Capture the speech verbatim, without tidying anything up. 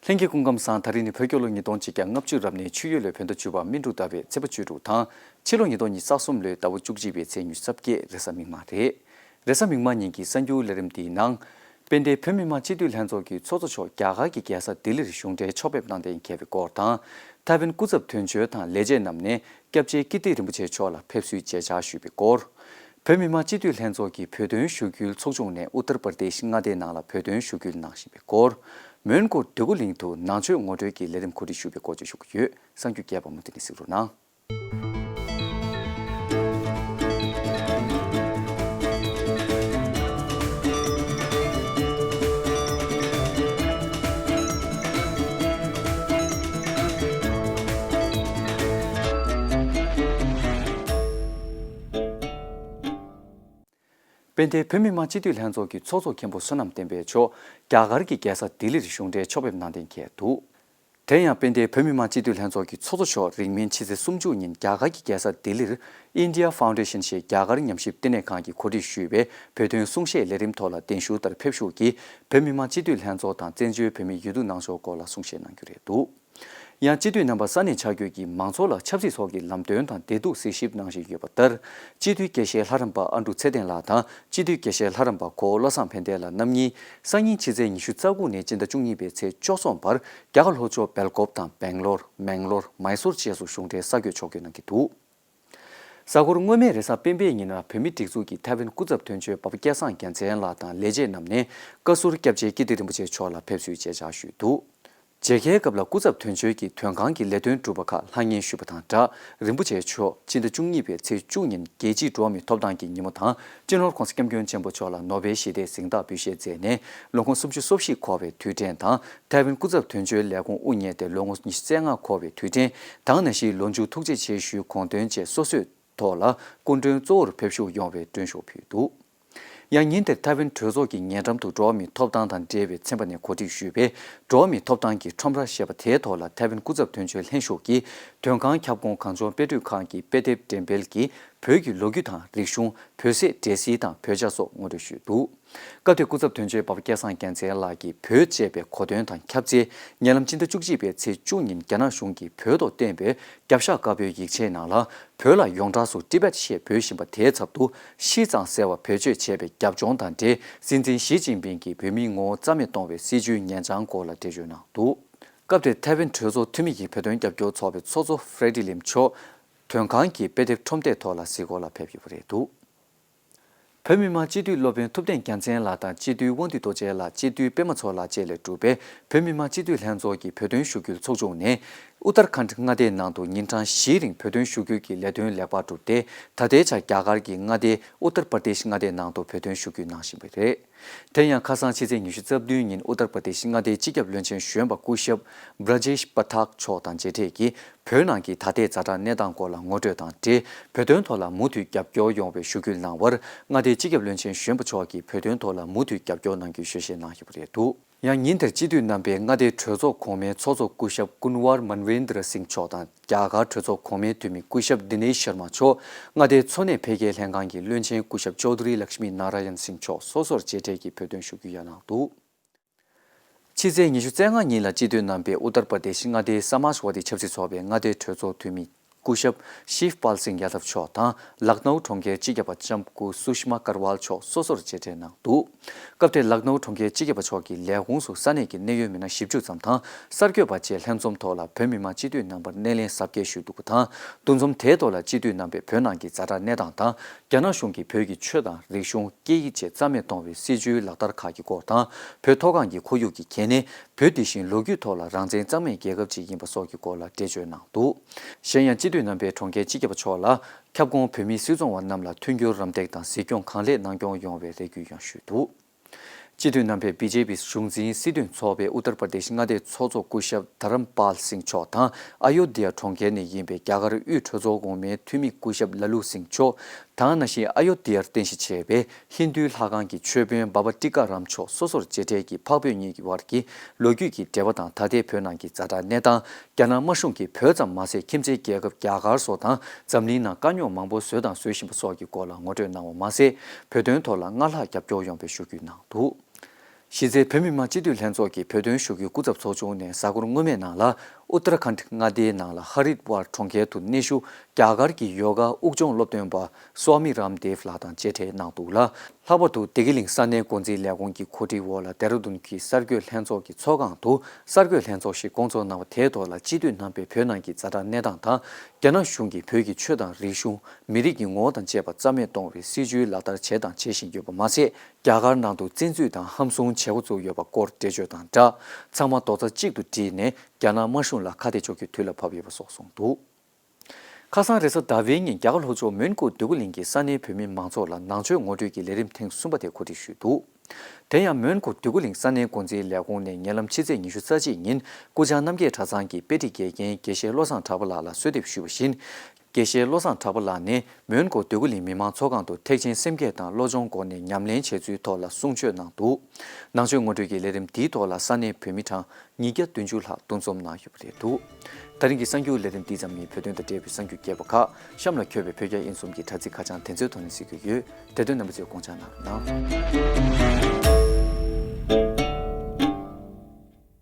ལྷན་རྒྱས་སྐུ་ཁམས་བཟང་། ད་རིང་ནི་བོད་རྒྱལ་ལོ་ཉིས་སྟོང་ཆིག་བརྒྱ་ལྔ་བཅུ་རབ་གནས་ཆུ་ཡོས་ལོའི་བོད་ཟླ་བཅུ་པ་སྨིན་དྲུག་ཟླ་བའི་ཚེས་པ་བཅུ་དྲུག་དང་། ཕྱི་ལོ་ཉིས་སྟོང་ཉི་ཤུ་རྩ་གསུམ་ལོའི་ཟླ་བ་བཅུ་གཅིག་པའི་ཚེས་ཉི་ཤུ་རྩ་བརྒྱད། རེས་གཟའ་མིག་དམར་རེད། རེས་གཟའ་མིག་དམར་ཉིན་གྱི་གསར་འགྱུར་ལས་རིམ་འདིའི་ནང་། དཔལ་ལྡན་བོད་མི་མང་སྤྱི་འཐུས་ལྷན་ཚོགས་ཀྱི་ཚོགས་གཙོ་མཆོག་རྒྱ་གར་གྱི་རྒྱལ་ས་ལྡི་ལིར་གཞུང་འབྲེལ་ཕྱོགས་ཕེབས་གནང་གཏན་འཁེལ་བའི་སྐོར་དང་། ཐའེ་ཝན་སྐུ་ཚབ་དོན་གཅོད་དང་ལས་བྱེད་རྣམས་ནས་སྐྱབས་རྗེ་ཀིརྟི་རིན་པོ་ཆེ་མཆོག་ལ་ཕེབས་བསུའི་མཇལ་བཅར་ཞུས་པའི་སྐོར། བོད་མི་མང་སྤྱི་འཐུས་ལྷན་ཚོགས་ཀྱི་བོད་དོན་ཞུ་སྐུལ་ཚོགས་ཆུང་ནས་ཨུ་ཏར་པར་དེཤ་མངའ་སྡེའི་ནང་ལ་བོད་དོན་ཞུ་སྐུལ་གནང་བཞིན་པའི་སྐོར། མོན་གྷོ་འདོད་རྒུ་གླིང་དུ་ནང་ཆོས་ངོ་སྤྲོད་ཀྱི་ལས་རིམ་གོ་སྒྲིག་ཞུ་བའི་སྐོར་བཅས་ཞུ་གི་ཡོད། གསར་འགྱུར་རྒྱས་པ་མུ་མཐུད་ནས་གཟིགས་རོགས་གནང་། དཔལ་ལྡན་བོད་མི་མང་སྤྱི་འཐུས་ལྷན་ཚོགས་ཀྱི་ཚོགས་གཙོ་མཁན་པོ་བསོད་ནམས་བསྟན་འཕེལ་མཆོག་རྒྱ་གར་གྱི་རྒྱལ་ས་ལྡི་ལིར་གཞུང་འབྲེལ་ཕྱོགས་ཕེབས་གནང་གཏན་འཁེལ་འདུག། དེ་ཡང་དཔལ་ལྡན་བོད་མི་མང་སྤྱི་འཐུས་ལྷན་ཚོགས་ཀྱི་ཚོགས་གཙོ་མཆོག་རིང་མིན་ཕྱི་ཚེས་སུམ་ཅུ་ཉིན་རྒྱ་གར་གྱི་རྒྱལ་ས་ལྡི་ལིར་India Foundation ཞེས་རྒྱ་གར་ཉམས་ཞིབ་བསྟི་གནས་ཁང་གིས་གོ་སྒྲིག་ཞུས་པའི་བོད་དོན་གསུང་བཤད་ལས་རིམ་ཐོག་ལ་གདན་ཞུ་ལྟར་ཕེབས་ཞུགས་ཀྱིས་བོད་མི་མང་སྤྱི་འཐུས་ལྷན་ཚོགས་དང་བཙན་བྱོལ་བོད་མིའི་ཡུལ་དུ་གནང་ཕྱོགས་སྐོར་ལ་གསུང་བཤད་གནང་རྒྱུ་རེད་འདུག། ཡང་སྤྱི་འཐུས་རྣམ་པ་ས་གནས་ཆ་བགོས་ཀྱིས་མང་ཚོགས་ལ་ཆབ་སྲིད་སོགས་ཀྱི་ལམ་སྟོན་དང་བདེ་སྡུག་གཟིགས་ཞིབ་གནང་བཞིན་ཡོད་པ་ལྟར། སྤྱི་འཐུས་དགེ་བཤེས་ལྷ་རམས་པ་ཨ་འབྲུག་ཚེ་བརྟན་ལགས་དང་སྤྱི་འཐུས་དགེ་བཤེས་ལྷ་རམས་པ་གོ་བོ་བློ་བཟང་ཕན་བདེ་ལགས་རྣམ་གཉིས་སང་ཉིན་ཕྱི་ཚེས་ཉི་ཤུ་རྩ་དགུ་ནས་སྤྱི་ཟླ་བཅུ་གཉིས་པའི་ཚེས་བཅུ་གསུམ་བར་རྒྱ་གར་ལྷོ་ཕྱོགས་སྦེལ་ཀོབ་དང་སྦེང་ལོར། མེང་ལོར། མའི་སོར་བཅས་སུ་གཞུང་འབྲེལ་གསར་འགོད་ཕྱོགས་སྒྲིག་གནང་གི་འདུག། གཟའ་འཁོར་སྔོན་མའི་རེས་གཟའ་སྤེན་པའི་ཉིན་ལ་བོད་མིའི་སྒྲིག་འཛུགས་ཀྱི་ཐའེ་ཝན་སྐུ་ཚབ་དོན་གཅོད་འབའ་པ་སྐལ་བཟང་རྒྱལ་མཚན་ལགས་དང་ལས་བྱེད་རྣམས་ནས་བཀའ་ཟུར་སྐྱབས་རྗེ་ཀིརྟི་རིན་པོ་ཆེ་མཆོག་ལ་ཕེབས་བསུའི་མཇལ་བཅར་ཞུས་འདུག། མཇལ་ཁའི་སྐབས་ལ་སྐུ་ཚབ་དོན་གཅོད་ཀྱིས་དོན་ཁང་གི་ལས་དོན་གྲུབ་པ་ཁག་ལྷང་ངེར་ཞུས་པ་དང་སྦྲགས། རིན་པོ་ཆེ་མཆོག་སྤྱི་ཟླ་བཅུ་གཉིས་པའི་ཚེས་བཅུ་ཉིན་རྒྱལ་སྤྱིའི་འགྲོ་བ་མིའི་ཐོབ་ཐང་གི་ཉིན་མོ་དང་། སྤྱི་ནོར་༧གོང་ས་༧སྐྱབས་མགོན་ཆེན་པོ་མཆོག་ལ་ནོ་བེལ་ཞི་བདེའི་གཟེངས་རྟགས་འབུལ་བཞེས་མཛད་ནས་ལོ་ངོ་སུམ་ཅུ་སོ་བཞི་འཁོར་བའི་དུས་དྲན་དང་། ཐའེ་ཝན་སྐུ་ཚབ་དོན་གཅོད་ལས་ཁུངས་དབུ་བརྙེས་ཏེ་ལོ་ངོ་ཉི་ཤུ་རྩ་ལྔ་འཁོར་བའི་དུས་དྲན་དང་། ནང་བཞིན་ལོ་མཇུག་ཐུགས་རྗེ་ཆེ་ཞུའི་དགོངས་དོན་བཅས་སོ་སོའི་ཐོག་ལ་སྐུ་མགྲོན་གཙོ་བོར་ཕེབས་ཞུགས་ཡོང་བའི་མགྲོན་ཤོག་ཕུལ་འདུག། ཡང་ཉིན་དེར་ཐའེ་ཝན་གྲོས་ཚོགས་ཀྱི་ཉེ་འགྲམ་དུ་འགྲོ་བ་མིའི་ཐོབ་ཐང་དང་འབྲེལ་བའི་ཚན་པ་ནས་གོ་སྒྲིག་ཞུས་པའི་འགྲོ་བ་མིའི་ཐོབ་ཐང་གི་ཁྲོམ་ར་ཞེས་པ་དེའི་ཐོག་ལ་ཐའེ་ཝན་སྐུ་ཚབ་དོན་གཅོད་ལྷན་ཞུགས་ཀྱིས་དོན་ཁང་ཁྱབ་ཁོངས་གངས་ལྗོངས་དཔེ་སྐྲུན་ཁང་གི་དཔེ་དེབ་འགྲེམས་སྤེལ་གྱིས་བོད་ཀྱི་ལོ་རྒྱུས་དང་རིག་གཞུང་། བོད་ཟས། འབྲས་སིལ་དང་བོད་ཇ་སོགས་ངོ་སྤྲོད་ཞུས་འདུག། སྐབས་དེར་སྐུ་ཚབ་དོན་གཅོད་འབའ་པ་སྐལ་བཟང་རྒྱལ་མཚན་ལགས་ཀྱིས་བོད་ཅེས་པའི་གོ་དོན་དང་ཁྱབ་ཚེ། ཉེ་ལམ་སྤྱི་ཟླ་བཅུ་གཅིག་པའི་ཚེས་བཅུ་ཉིན་རྒྱ་ནག་གཞུང་གིས་བོད་ཐོག་བཏོན་པའི་རྒྱབ་ཤ་དཀར་པོའི་ཡིག་ཆའི་ནང་ལ། བོད་ལ་ཡོངས་གྲགས་སུ་ཏི་བེད་ཞེས་འབོད་བཞིན་པ་དེའི་ཚབ་ཏུ་ཤི་ཙང་ཟེར་བ་བེད་སྤྱོད་བྱས་པའི་རྒྱབ་ལྗོངས་དང་འབྲེལ། སྲིད་འཛིན་ཞི་ཅིན་ཕིང་གིས་བོད་མིའི་ངོ་བོ་རྩ་མེད་གཏོང་བའི་སྲིད་བྱུས་ཉེ་འཆར་སྐོར་ལ་འགྲེལ་བརྗོད་གནང་འདུག། སྐབས་དེར་ཐའེ་ཝན་གྲོས་ཚོགས་འཐུས་མི་ཡི་བོད་དོན་རྒྱབ་སྐྱོར་ཚོགས་པའི་ཚོགས་གཙོ་ཧྥེ་རེ་ཌི་ལིམ་མཆོག་དོན་ཁང་གི་དཔེ་དེབ་ཁྲོམ་སྡེའི་ཐོག་ལ་གཟིགས་སྐོར་ལ་ཕེབས་ཡོད་པ་རེད་འདུག། བོད་མི་མང་སྤྱི་འཐུས་སློབ་དཔོན་ཐུབ་བསྟན་རྒྱལ་མཚན་ལགས་དང་སྤྱི་འཐུས་དབང་འདུས་རྡོ་རྗེ་ལགས། སྤྱི་འཐུས་པད་མ་མཚོ་ལགས་བཅས་ལས་གྲུབ་པའི་བོད་མི་མང་སྤྱི་འཐུས་ལྷན་ཚོགས་ཀྱི་བོད་དོན་ཞུ་སྐུལ་ཚོགས་ཆུང་ནས་ཨུ་ཏར་ཁཱན་མངའ་སྡེའི་ནང་དུ་ཉིན་གྲངས་བཞིའི་རིང་བོད་དོན་ཞུ་སྐུལ་གྱི་ལས་དོན་ལེགས་པར་གྲུབ་སྟེ། ད་ལྟའི་ཆར་རྒྱ་གར་གྱི་མངའ་སྡེ་ཨུ་ཏར་པར་དེཤ་མངའ་སྡེའི་ནང་དུ་བོད་དོན་ཞུ་སྐུལ་གནང་བཞིན་པ་རེད། དེ་ཡང་ཁ་སང་ཕྱི་ཚེས་ཉི་ཤུ་རྩ་བདུན་ཉིན་ཨུ་ཏར་པར་དེཤ་མངའ་སྡེའི་སྤྱི་ཁྱབ་བློན་ཆེན་གཞོན་པ་སྐུ་ཞབས་Brajesh Pathak མཆོག་དང་མཇལ་འཕྲད་ཀྱིས། བོད་ནང་གི་ད་ལྟའི་ཛ་དྲག་གནས་སྟངས་སྐོར་ལ་ངོ་སྤྲོད་དང་འབྲེལ། བོད་དོན་ཐོག་ལ་མུ་མཐུད་རྒྱབ་སྐྱོར་ཡོང་བའི་ཞུ་སྐུལ་གནང་བར། མངའ་སྡེའི་སྤྱི་ཁྱབ་བློན་ཆེན་གཞོན་པ་མཆོག་གིས་བོད་དོན་ཐོག་ལ་མུ་མཐུད་རྒྱབ་སྐྱོར་གནང་རྒྱུའི་ཞལ་བཞེས་གནང་ཡོད་པ་རེད་འདུག། ཡང་ཉིན་དེར་སྤྱི་འཐུས་རྣམ་པས་མངའ་སྡེའི་གྲོས་ཚོགས་གོང་མའི་ཚོགས་གཙོ་སྐུ་ཞབས་ཀུན་ཝར་མན་ཝེན་དྲ་སིང་མཆོག་དང་། རྒྱ་གར་གྲོས་ཚོགས་གོང་མའི་འཐུས་མི་སྐུ་ཞབས་དི་ནེཤ་ཤར་མ་མཆོག། མངའ་སྡེའི་འཚོ་གནས་འཕེལ་རྒྱས་ལྷན་ཁང་གི་བློན་ཆེན་སྐུ་ཞབས་ཅོ་དྷུ་རི་ལཀྵ་མི་ནཱ་ར་ཡན་སིང་མཆོག་སོ་སོར་མཇལ་འཕྲད་ཀྱིས་བོད་དོན་ཞུ་སྐུལ་ཡང་གནང་འདུག། ཕྱི་ཚེས་ཉི་ཤུ་རྩ་ལྔ་ཉིན་ལ་སྤྱི་འཐུས་རྣམ་པས་ཨུ་ཏར་པར་དེཤ་མངའ་སྡེའི་ས་མཱཇ་ཝ་དི་ཆབ་སྲིད་ཚོགས་པའི་མངའ་སྡེའི་གྲོས་ཚོགས་འཐུས་མི་སྐུ་ཞབས་ཤིབ་པཱལ་སིང་ཡ་དབ་མཆོག་དང་། ལག་ནའུ་གྲོང་ཁྱེར་སྤྱི་ཁྱབ་པ་ལྕམ་སྐུ་སུ་ཤི་མ་ཀར་ཝལ་མཆོག་སོ་སོར་མཇལ་འཕྲད་གནང་འདུག། སྐབས་དེར་ལག་ནའུ་གྲོང་ཁྱེར་སྤྱི་ཁྱབ་པ་མཆོག་གིས་ལས་ཁུངས་སུ་ས་གནས་ཀྱི་གནད་ཡོད་མི་སྣ་བཞི་བཅུ་ཙམ་དང་། གསར་འགོད་པ་བཅས་ལྷན་འཛོམས་ཐོག་ལ་བོད་མི་མང་སྤྱི་འཐུས་རྣམ་པར་སྣེ་ལེན་གཟབ་རྒྱས་ཞུས་འདུག་པ་དང་། འདུ་འཛོམས་དེའི་ཐོག་ལ་སྤྱི་འཐུས་རྣམ་པས་བོད་ནང་གི་ཛ་དྲག་གནས་སྟངས་དང་། རྒྱ་ནག་གཞུང་གིས་བོད་ཀྱི་ཆོས་དང་རིག་གཞུང་། སྐད་ཡིག་བཅས་རྩ་མེད་གཏོང་བའི་སྲིད་བྱུས་ལག་བསྟར་ཁག་གི་སྐོར་དང་། བོད་མཐོ་སྒང་གི་ཁོར་ཡུག་གི་གལ་གནད། བོད་འདི་བཞིན་ལོ་རྒྱུས་ཐོག་ལ་རང་བཙན་གཙང་མའི་རྒྱལ་ཁབ་ཅིག་ཡིན་པ་སོགས་ཀྱི་སྐོར་ལ་འགྲེལ་བརྗོད་གནང་འདུག། གཞན་ཡང་སྤྱི་འཐུས་རྣམ་པས་གྲོང་ཁྱེར་སྤྱི་ཁྱབ་པ་མཆོག་ལ་ཁྱབ་ཁོངས་བོད་མིའི་སིལ་ཚོང་བ་རྣམས་ལ་མཐུན་འགྱུར་རམ་འདེགས་དང་གཟིགས་སྐྱོང་གང་ལེགས་གནང་སྐྱོང་ཡོང་བའི་རེ་སྐུལ་ཡང་ཞུས་འདུག། སྤྱི་འཐུས་རྣམ་པས་བི་ཇེ་པི་གཞུང་འཛིན་སྲིད་དོན་ཚོགས་པའི་ཨུ་ཏར་པར་དེཤ་མངའ་སྡེའི་ཚོགས་གཙོ་སྐུ་ཞབས་དྷ་རམ་པཱལ་སིང་མཆོག་དང་། ཨ་ཡོ་དྷི་ཡ་གྲོང་ཁྱེར་ནས་ཡིན་པའི་རྒྱ་གར་དབུས་གྲོས་ཚོགས་གོང་མའི་འཐུས་མི་སྐུ་ཞབས་ལ་ལུ་སིང་མཆོག་དང་། ནང་བཞིན་ཨ་ཡོ་དྷི་ཡར་རྟེན་གཞི་བྱས་པའི་ཧིན་རྡུའི་ལྷ་ཁང་གི་མཆོད་དཔོན་བྷ་བ་ཏི་ཀ་རམ་མཆོག་སོ་སོར་མཇལ་འཕྲད་ཀྱིས་འཕགས་བོད་གཉིས་ཀྱི་བར་གྱི་ལོ་རྒྱུས་ཀྱི་འབྲེལ་བ་དང་། ད་ལྟའི་བོད་ནང་གི་ཛ་དྲག་གནས་སྟངས། རྒྱ་ནག་དམར་གཞུང་གིས་བོད་ཙམ་མ་ཟད་ཁྱིམ་མཚེས་རྒྱལ་ཁབ་རྒྱ་གར་སོགས་དང་འཛམ་གླིང་ནང་དཀའ་རྙོག་མང་པོ་བཟོས་དང་བཟོ་བཞིན་པ་སོགས་ཀྱི་སྐོར་ལ་ངོ་སྤྲོད་གནང་བ་མ་ཟད། བོད་དོན་ཐོག་ལ་སྔར་ལྷག་རྒྱབ་སྐྱོར་ཡོང་བའི་ཞུ་སྐུལ་གནང་འདུག། གཞི་རྩའི་བོད་མི་མང་སྤྱི་འཐུས་ལྷན་ཚོགས་ཀྱི་བོད་དོན་ཞུ་སྐུལ་སྐུ་ཚབ་ཚོགས་ཆུང་ནས་གཟའ་འཁོར་སྔོན་མའི་ནང་ལ་ཨུ་ཏར་ཁཱན་མངའ་སྡེའི་ནང་ལ་ཧ་རིད་ཝར་གྲོང་ཁྱེར་དུ་གནས་བཞུགས་རྒྱ་གར་གྱི་ཡོ་ག་དབུགས་སྦྱོང་སློབ་སྟོན་པ་སྭ་མི་རམ་དེབ་ལགས་དང་མཇལ་འཕྲད་གནང་འདུག་ལ། ལྷག་པར་དུ་བདེ་སྐྱིད་གླིང་ས་གནས་འགོ་འཛིན་ལས་ཁུངས་ཀྱི་གོ་སྒྲིག་འོག་ལ་ལྡེ་ར་ལྡུན་གྱི་གསར་འགོད་ལྷན་ཚོགས་ཀྱི་ཚོགས་ཁང་དུ་གསར་འགོད་ལྷན་ཚོགས་ཤིག་བསྐོང་ཚོགས་གནང་བ་དེའི་ཐོག་ལ་སྤྱི་འཐུས་རྣམ་པས་བོད་ནང་གི་ཛ་དྲག་གནས་སྟངས་དང་། རྒྱ་ནག་གཞུང་གིས་བོད་ཀྱི་ཆོས་དང་རིག་གཞུང་། མི་རིགས་ཀྱི་ངོ་བོ་དང་བཅས་པ་རྩ་མེད་གཏོང་བའི་སྲིད་བྱུས་ལག་བསྟར་བྱས་དང་བྱེད་བཞིན་ཡོད་པ་མ་ཟད། རྒྱ་གར་ནང་དུ་བཙན་འཛུལ་དང་ཧམ་བཟུང་བྱེད་འགོ་བཙུགས་ཡོད་པ་སྐོར་འགྲེལ་བརྗོད་དང་སྦྲགས། ཚང་མ་རྡོག་རྩ་གཅིག་ཏུ་བསྒྲིལ་ནས་རྒྱ་ནག་དམར་གཞུང་ལ་ཁ་གཏད་གཅོག་རྒྱུའི་དུས་ལ་བབ་ཡོད་པ་སོགས་གསུངས་འདུག། ཁ་སང་རེས་གཟའ་ཟླ་བའི་ཉིན་རྒྱ་གར་ལྷོ་ཕྱོགས་མོན་གྷོ་འདོད་རྒུ་གླིང་གི་ས་གནས་བོད་མི་མང་ཚོགས་ལ་ནང་ཆོས་ངོ་སྤྲོད་ཀྱི་ལས་རིམ་ཐེངས་གསུམ་པ་དེ་གོ་སྒྲིག་ཞུས་འདུག། དེ་ཡང་མོན་གྷོ་འདོད་རྒུ་གླིང་ས་གནས་འགོ་འཛིན་ལས་ཁུངས་ནས་ཉེ་ལམ་ཕྱི་ཚེས་ཉི་ཤུ་རྩ་གཅིག་ཉིན་སྐུ་བཅར་རྣམ་རྒྱལ་གྲྭ་ཚང་གི་དཔེ་ཁྲིད་དགེ་རྒན་དགེ་བཤེས་བློ་བཟང་གྲགས་པ་ལགས་ལ་གསོལ་འདེབས་ཞུས་པ་བཞིན། དགེ་བཤེས་བློ་བཟང་གྲགས་པ་ལགས་ནས་མོན་གྷོ་འདོད་རྒུ་གླིང་མི་མང་ཚོགས་ཁང་དུ་ཐེག་ཆེན་སེམས་བསྐྱེད་དང་བློ་སྦྱོང་སྐོར་ནས་ཉམས་ལེན་བྱས་ཚུལ་ཐོག་ལ་གསུང་ཆོས་གནང་འདུག། ནང་ཆོས་ངོ་སྤྲོད་ཀྱི་ལས་རིམ་འདིའི་ཐོག་ལ་ས་གནས་བོད་མི་གྲངས་ཉིས་བརྒྱ་བདུན་ཅུ་ལྷག་འདུ་འཛོམས་གནང་ཡོད་པ་རེད་འདུག། ད་རིང་གི་གསར་འགྱུར་ལས་རིམ་འདིའི་ཙམ་ཡིན། བོད་དོན་དང་འབྲེལ་བའི་གསར་འགྱུར་རྒྱས་པ་ཁག་གཤམ་ལ་འཁོད་པའི་བོད་རྒྱ་དབྱིན་གསུམ་གྱི་དྲ་ཚིགས་ཁ་བྱང་དེ་ཚོའི་ཐོག་ནས་གཟིགས་རྒྱུ་ཡོད། དེ་དོན་རྣམ་པ་ཚོས་དགོངས་འཇགས་གནང་རོགས་གནང་།